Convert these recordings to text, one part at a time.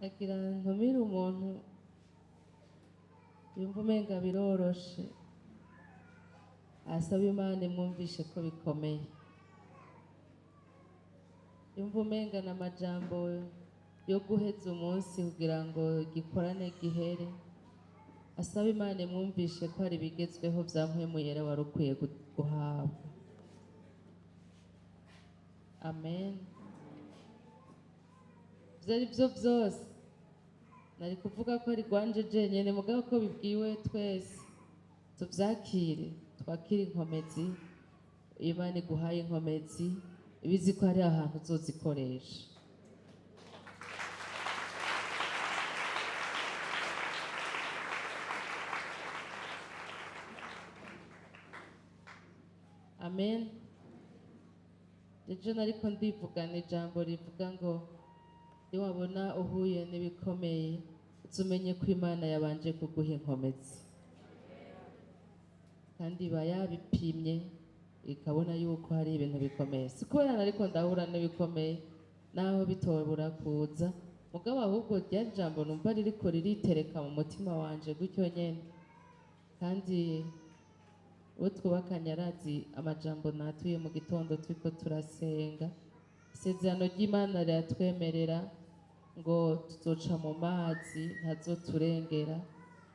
Nagira ntumire umuntu yumva umenga biroroshe, asaba Imana imwumvishe ko bikomeye. Yumva umenga n'amajambo yo guheza umunsi kugira ngo gikorane gihere, asaba Imana imwumvishe ko hari ibigezweho vya Mpwemu Yera wari ukwiye guhabwa. Amen. Ivyo ari vyo vyose nari kuvuga ko ari rwanje jenyene, mugabo ko bibwiwe twese tuvyakire, twakire inkomezi. Imana iguhaye inkomezi, ibizi ko hari ahantu uzozikoresha. Amen. Ejo nariko ndivugana ijambo rivuga ngo niwabona uhuye n'ibikomeye, uzumenye ko Imana yabanje kuguha inkomezi, kandi iba yabipimye ikabona yuko hari ibintu bikomeye. Si kubera nariko ndahura n'ibikomeye naho bitobura kuza, mugabo ahubwo rya jambo numva ririko riritereka mu mutima wanje gutyo nyene. Kandi uwo twubakanye arazi amajambo natuye mu gitondo turiko turasenga. Isezerano ry'Imana riratwemerera ngo tuzoca mu mazi ntazoturengera,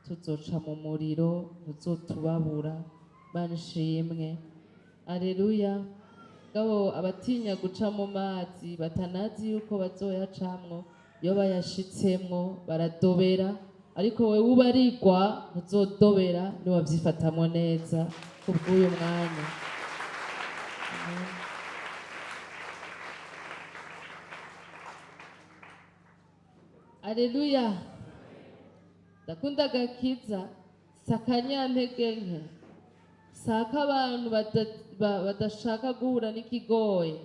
tuzoca mu muriro ntuzotubabura. Imana ishimwe, aleluya. Gabo abatinya guca mu mazi batanazi yuko bazoyacamwo, iyo bayashitsemwo baradobera, ariko wewe ubarigwa ntuzodobera niwavyifatamwo neza kubw'uyu mwanya. Amen. Aleluya. Ndakunda agakiza, si akanyantege nke, si ak'abantu badashaka guhura n'ikigoye,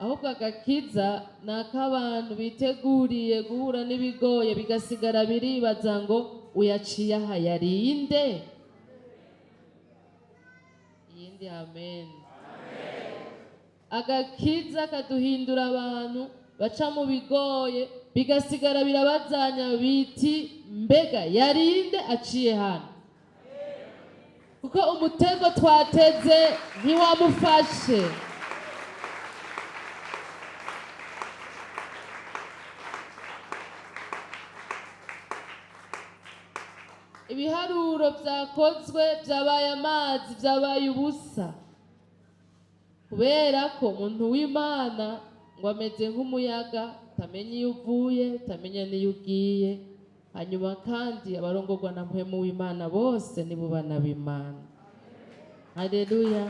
ahubwo agakiza ni ak'abantu biteguriye guhura n'ibigoye, bigasigara biribaza ngo uyaciye aha yarinde iyindi. Amen. Agakiza kaduhindura abantu baca mu bigoye, bigasigara birabazanya biti mbega yarinde aciye hano, kuko umutego twateze ntiwamufashe. Ibiharuro byakozwe byabaye amazi, byabaye ubusa, kubera ko umuntu w'Imana ngo ameze nk'umuyaga, utamenya iyo uvuye, utamenya n'iyo ugiye. Hanyuma kandi abarongorwa na Mpwemu w'Imana bose nibo bana b'Imana. Haleluya.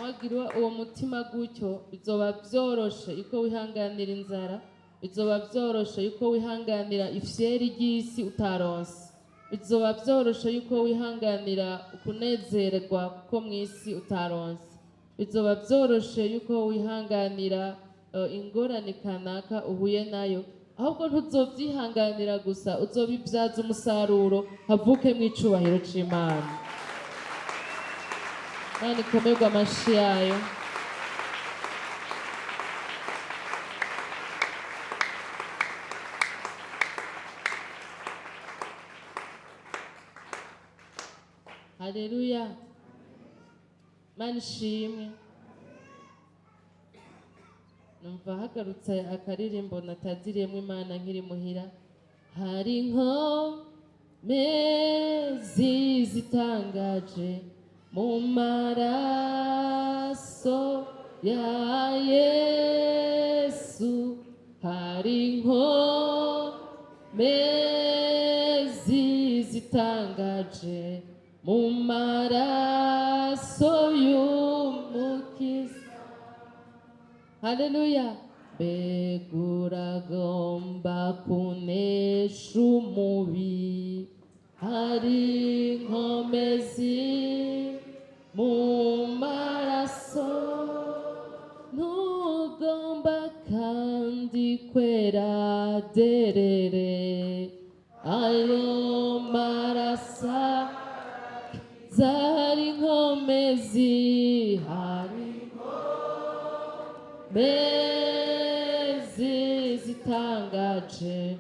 Wagira uwo mutima gutyo, bizoba vyoroshe yuko wihanganira inzara, bizoba vyoroshe yuko wihanganira ifyeri ry'isi utaronse, bizoba vyoroshe yuko wihanganira ukunezerwa ko mw'isi utaronse, bizoba vyoroshe yuko wihanganira ingorane kanaka uhuye nayo. Ahubwo ntuzovyihanganira gusa, uzobibyaza umusaruro, havukemwo icubahiro c'Imana. Imana ikomerwe amashi yayo. Haleluya. Imana ishimwe. Numva hagarutse akaririmbo nataziriyemwo Imana nkiri muhira. Hari inkomezi zitangaje mu maraso ya Yesu, hari inkomezi zitangaje mu maraso y'Umukiza. Haleluya. Mbega uragomba kunesha umubi, hari inkomezi mu maraso, ntugomba kandi kwera derere, ayo maraso zari inkomezi, hari Inkomezi zitangaje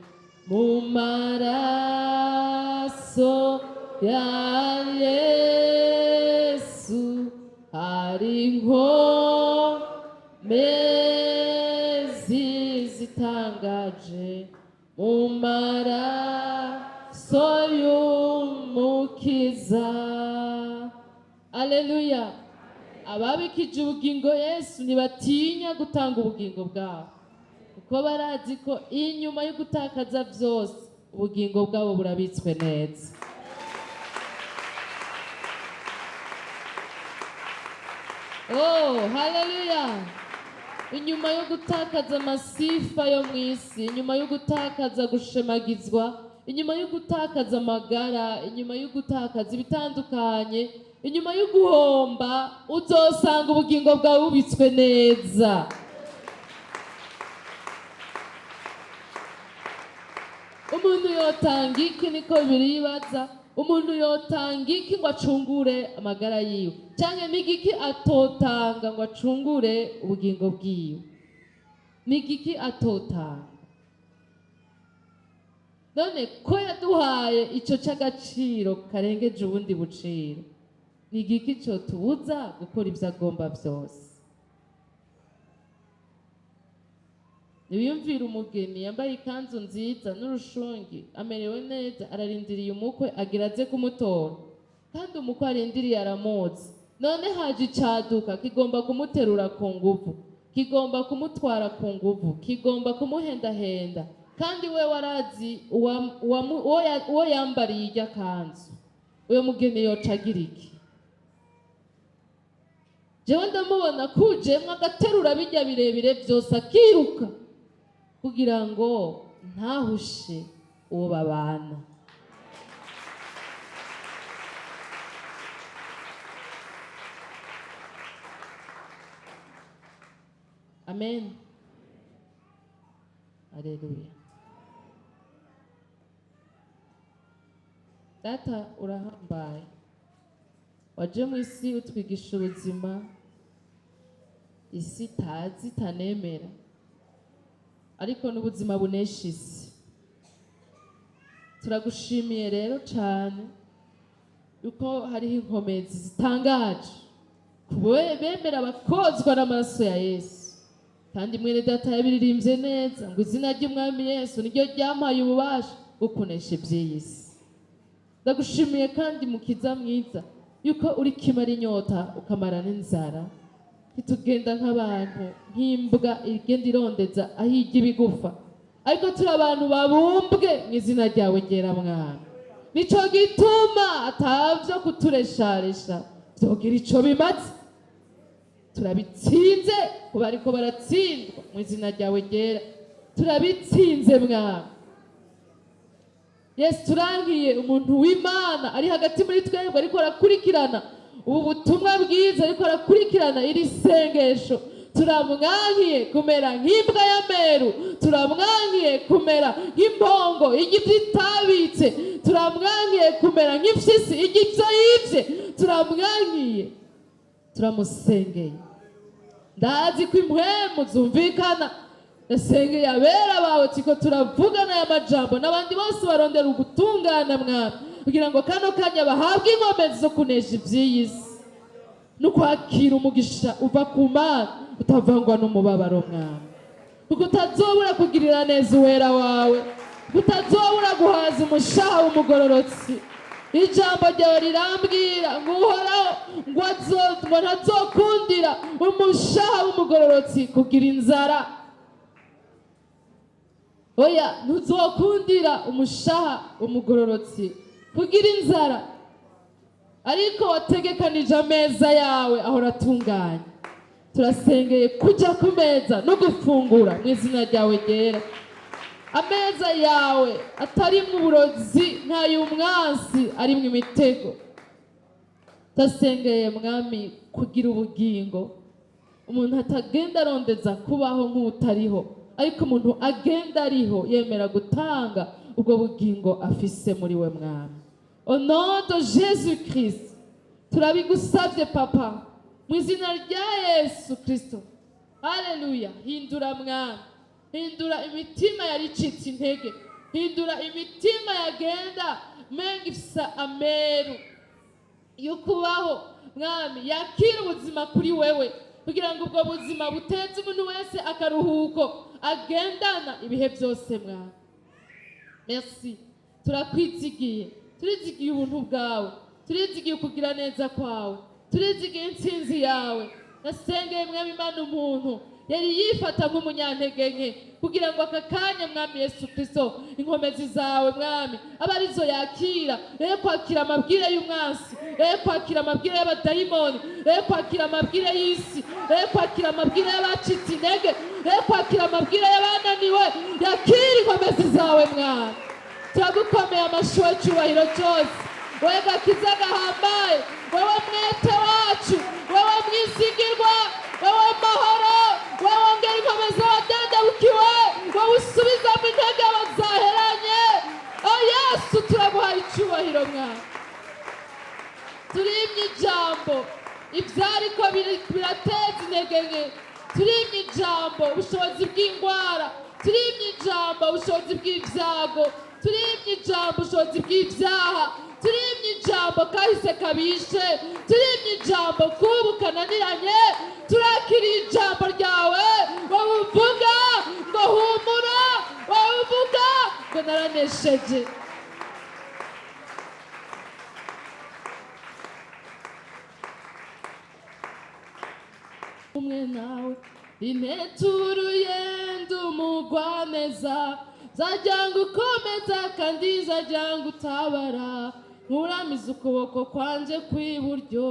mu maraso ya Yesu, hari inkomezi zitangaje mu maraso y'Umukiza. Aleluya! Ababikije ubugingo Yesu ntibatinya gutanga ubugingo bwabo, kuko barazi ko inyuma yo gutakaza byose, ubugingo bwabo burabitswe neza. Oh, haleluya! Inyuma yo gutakaza amasifa yo mu isi, inyuma yo gutakaza gushemagizwa, inyuma yo gutakaza amagara, inyuma yo gutakaza ibitandukanye, inyuma yo guhomba, uzosanga ubugingo bwawe bubitswe neza. Umuntu yotanga iki? Niko biribaza. Umuntu yotanga iki ngo acungure amagara yiwe? Cyangwa n'igiki atotanga ngo acungure ubugingo bwiwe? N'igiki atotanga? None ko yaduhaye icyo cy'agaciro karengeje ubundi buciro, ni igiki cyotubuza gukora ibyo agomba byose? Ntiwiyumvire umugeni yambaye ikanzu nziza n'urushungi, amerewe neza, ararindiriye umukwe agira aze kumutora, kandi umukwe arindiriye aramuzi. None haje icaduka kigomba kumuterura ku nguvu, kigomba kumutwara ku nguvu, kigomba kumuhendahenda, kandi we warazi uwo yambariye irya kanzu. Uyo mugeni yoca agira iki? Jewe ndamubona kujemwo, agaterura bijya birebire byose, akiruka kugira ngo ntahushe uwo babana. Amen, aleluya! Data, urahambaye. Waje mu isi utwigisha ubuzima isi itazi, itanemera, ariko n'ubuzima bunesha isi. Turagushimiye rero cyane yuko hariho inkomezi zitangaje ku bemera bakozwa n'amaraso ya Yesu. Kandi mwene data yabiririmbye neza ngo izina ry'Umwami Yesu niryo ryampaye ububasha bwo kunesha iby'iyi si. Ndagushimiye kandi, Mukiza mwiza, yuko uri kimara inyota ukamara n'inzara. Ntitugenda nk'abantu, nk'imbwa igenda irondeza aho ijya ibigufa, ariko turi abantu babumbwe mu izina ryawe ryera, Mwana. Nico gituma atavyo kuturesharesha vyogira ico bimaze. Turabitsinze kuba ariko baratsindwa mu izina ryawe ryera. Turabitsinze, Mwana Yesu. Turangiye umuntu w'Imana ari hagati muri twebwe, ariko arakurikirana ubu butumwa bwiza, ariko arakurikirana iri sengesho. Turamwankiye kumera nk'imbwa y'ameru, turamwankiye kumera nk'impongo irya ibyo itabitse, turamwankiye kumera nk'impyisi irya ibyo yibye. Turamwankiye, turamusengeye. Ndazi ko impwemu zumvikana. Nasengeye abera bawe tiko turavugana aya majambo n'abandi bose barondera ugutungana, Mwami, kugira ngo kano kanya bahabwe inkomezi zo kunesha iby'iyi si no kwakira umugisha uva ku Mana utavangwa n'umubabaro, Mwami, kuko utazobura kugirira neza uwera wawe, kuko utazobura guhaza umushaha w'umugororotsi. Ijambo ryawe rirambwira ngo Uhoraho ngo ntazokundira umushaha w'umugororotsi kugira inzara. Oya, ntuzokundira umushaha w'umugororotsi kugira inzara, ariko wategekanije ameza yawe ahora atunganye. Turasengeye kujya ku meza no gufungura mu izina ryawe ryera, ameza yawe atarimwo uburozi nk'ay'umwansi, arimwo imitego. Turasengeye, Mwami, kugira ubugingo, umuntu atagenda arondeza kubaho nk'utariho, ariko umuntu agenda ariho yemera gutanga ubwo bugingo afise muri we, Mwami. Au nom de Jésus Christ, turabigusabye, Papa, mu izina rya Yesu Kristo. Haleluya. Hindura mwami, hindura imitima yari icitse intege, hindura imitima yagenda menga ifise ameru yo kubaho. Mwami, yakira ubuzima kuri wewe, kugira ngo ubwo buzima buteze umuntu wese akaruhuko agendana ibihe byose. Mwami, merci, turakwizigiye, turizigiye ubuntu bwawe, turizigiye ukugira neza kwawe, turizigiye intsinzi yawe. Nasengeye, mwami Imana, umuntu yari yifata nk'umunyantege nke, kugira ngo aka kanya, mwami Yesu Kristo, inkomezi zawe, mwami, abe arizo yakira. Rero kwakira amabwire y'umwansi, rero kwakira amabwire y'abadayimoni, rero kwakira amabwire y'isi, rero kwakira amabwire y'abacitse intege, rero kwakira amabwire y'abananiwe, yakira inkomezi zawe. Mwami, turagukomeye amashyi cyubahiro cyose, wowe gakiza gahambaye, wowe mwete wacu, wowe mwizigirwa, wowe mahoro, wowe wongera inkomezi abadendebukiwe, wowe usubizamo intege abazaheranye. Oh Yesu, turaguhaye icyubahiro. Mwana, turimye ijambo ibyariko birateza intege nke, turimye ijambo ubushobozi bw'indwara, turimye ijambo ubushobozi bw'ibyago, turimye ijambo ubushobozi bw'ibyaha, turimye ijambo kahise kabishe, turimye ijambo kubu kananiranye. Turakiriye ijambo ryawe, wowe uvuga ngo humura, wowe uvuga ngo naranesheje. Umwe nawe rineturuye ndi umugwaneza, nzajya ngukomeza kandi nzajya ngutabara, nkuramiza ukuboko kwanje kw'iburyo.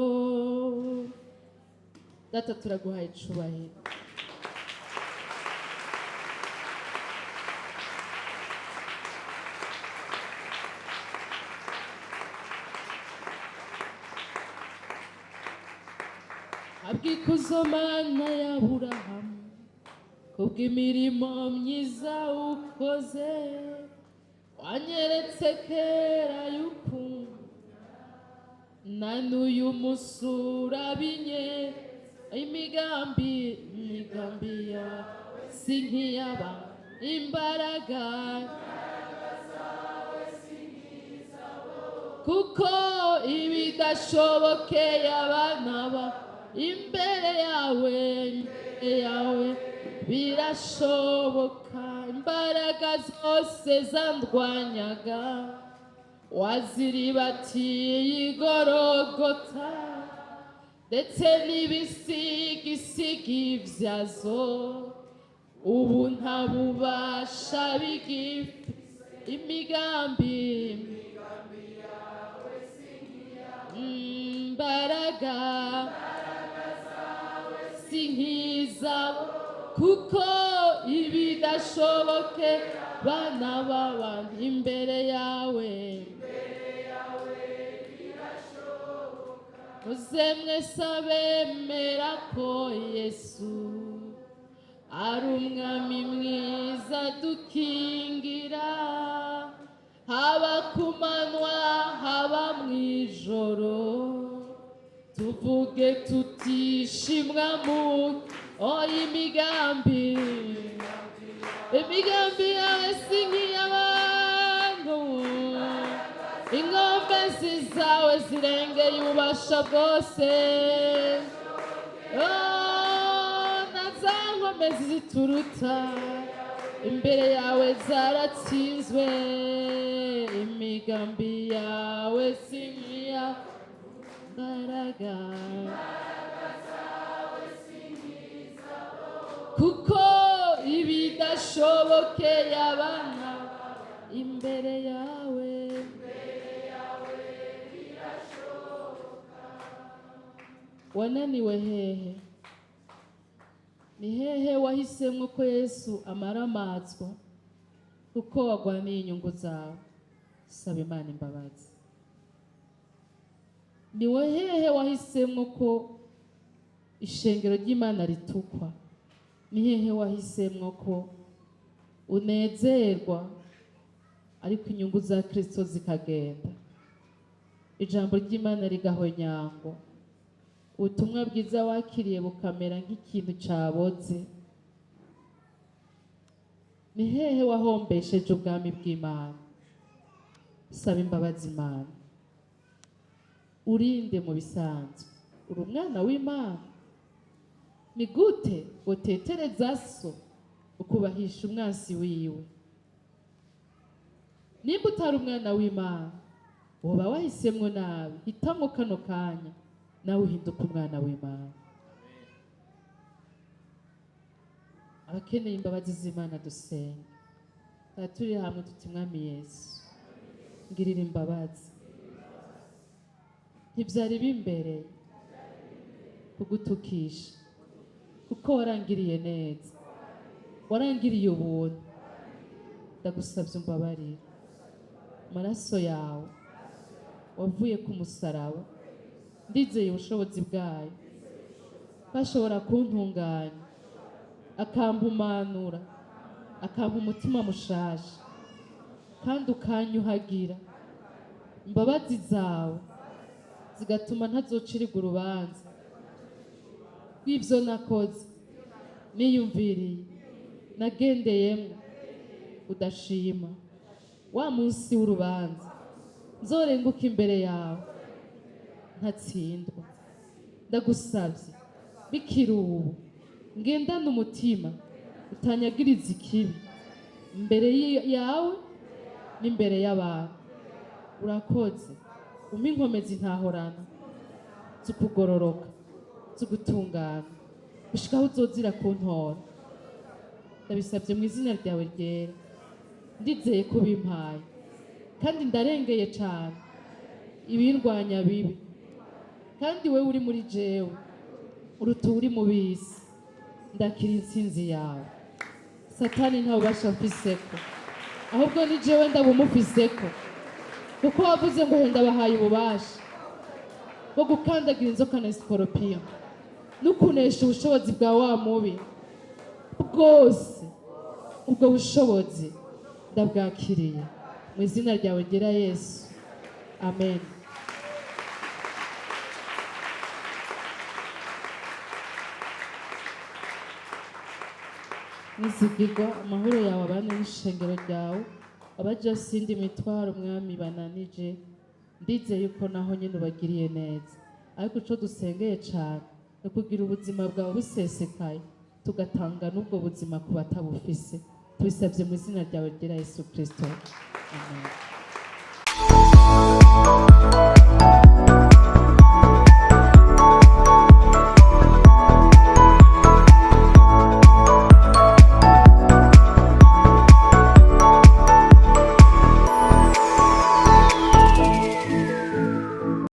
Data, turaguhaye icubahiro. Abwikuzo Mana ya Aburahamu, kubw'imirimo myiza ukoze, wanyeretse kera y'ukuntu na n'uyu munsi urabinye. Imigambi yawe si nk'iy'aba, imbaraga, kuko ibidashobokeye abana ba imbere yawe birashoboka. Imbaraga zose zandwanyaga waziribatiye igorogota, ndetse n'ibisigisigi byazo ubu nta bubasha bigifite. Imigambi, imbaraga si nk'izabo, kuko ibidashoboke bana b'abantu imbere yawe. Muze mwese abemera ko Yesu ari umwami mwiza, dukingira haba ku manywa, haba mu ijoro, tuvuge tutishimwa mu oya. Imigambi yawe si nk'iy'abantu, inkomezi zawe zirengeye ububasha bwose. Oh, na za nkomezi zituruta imbere yawe zaratsinzwe. Imigambi yawe si nk'iya, mbaraga, kuko ibidashobokeye abana imbere yawe. Wananiwe hehe? Ni hehe wahisemo ko Yesu amaramazwa kuko wagwaniye inyungu zawe? Saba Imana imbabazi. Ni hehe wahisemo ko ishengero ry'Imana ritukwa? Ni hehe wahisemo ko unezerwa ariko inyungu za Kristo zikagenda, ijambo ry'Imana rigahonyangwa? Ubutumwa bwiza wakiriye bukamera nk'ikintu caboze? Ni hehe wahombesheje ubwami bw'Imana? Saba imbabazi Imana. Urinde mu bisanzwe? Uri umwana w'Imana. Ni gute wotetereza so ukubahisha umwansi wiwe? Nimba utari umwana w'Imana, woba wahisemwo nabi. Hitamwo kano kanya, nawe uhinduka umwana w'Imana. Abakeneye imbabazi z'Imana, dusenga. Tukaba turi hamwe tuti: "Mwami Yesu, ngirira imbabazi. Ntibyari bimbereye kugutukisha, kuko warangiriye neza, warangiriye ubuntu. Ndagusabye umbabarire. Amaraso yawe wavuye ku musaraba, ndizeye ubushobozi bwayo ko ashobora kuntunganya, akampumanura, akampa umutima mushasha, kandi ukanyuhagira. Imbabazi zawe zigatuma ntazocirwa urubanza rw'ibyo nakoze, niyumviriye, nagendeyemo udashima. Wa munsi w'urubanza nzorenguka imbere yawe ntatsindwa. Ndagusabye, bikiri ubu, ngendane umutima utanyagiriza ikibi imbere yawe n'imbere y'abantu. Urakoze. Umpe inkomezi ntahorana z'ukugororoka, z'ugutungana, gushika aho uzozira kuntora. Ndabisabye mu izina ryawe ryera. Ndizeye ko ubimpaye, kandi ndarengeye cyane ibindwanya bibi, kandi wewe uri muri jewe uruta uri mu bisi. Ndakira intsinzi yawe. Satani nta bubasha mfiseko, ahubwo ni jewe ndabumufiseko, kuko wavuze ngo: 'Henda bahaye ububasha bwo gukandagira inzoka na sikoropiyo no kunesha ubushobozi bwa wa mubi bwose.' Ubwo bushobozi ndabwakiriye mu izina ryawe ryera Yesu, amen." Nizigirwa, amahoro yawe abane n'ishengero ryawe. Abaja sindi imitwaro, Umwami, bananije, ndizeye yuko naho nyine ubagiriye neza. Ariko ico dusengeye cane ni ukugira ubuzima bwawe busesekaye, tugatanga n'ubwo buzima ku batabufise. Tubisabye mu izina ryawe ryera Yesu Kristo, amen.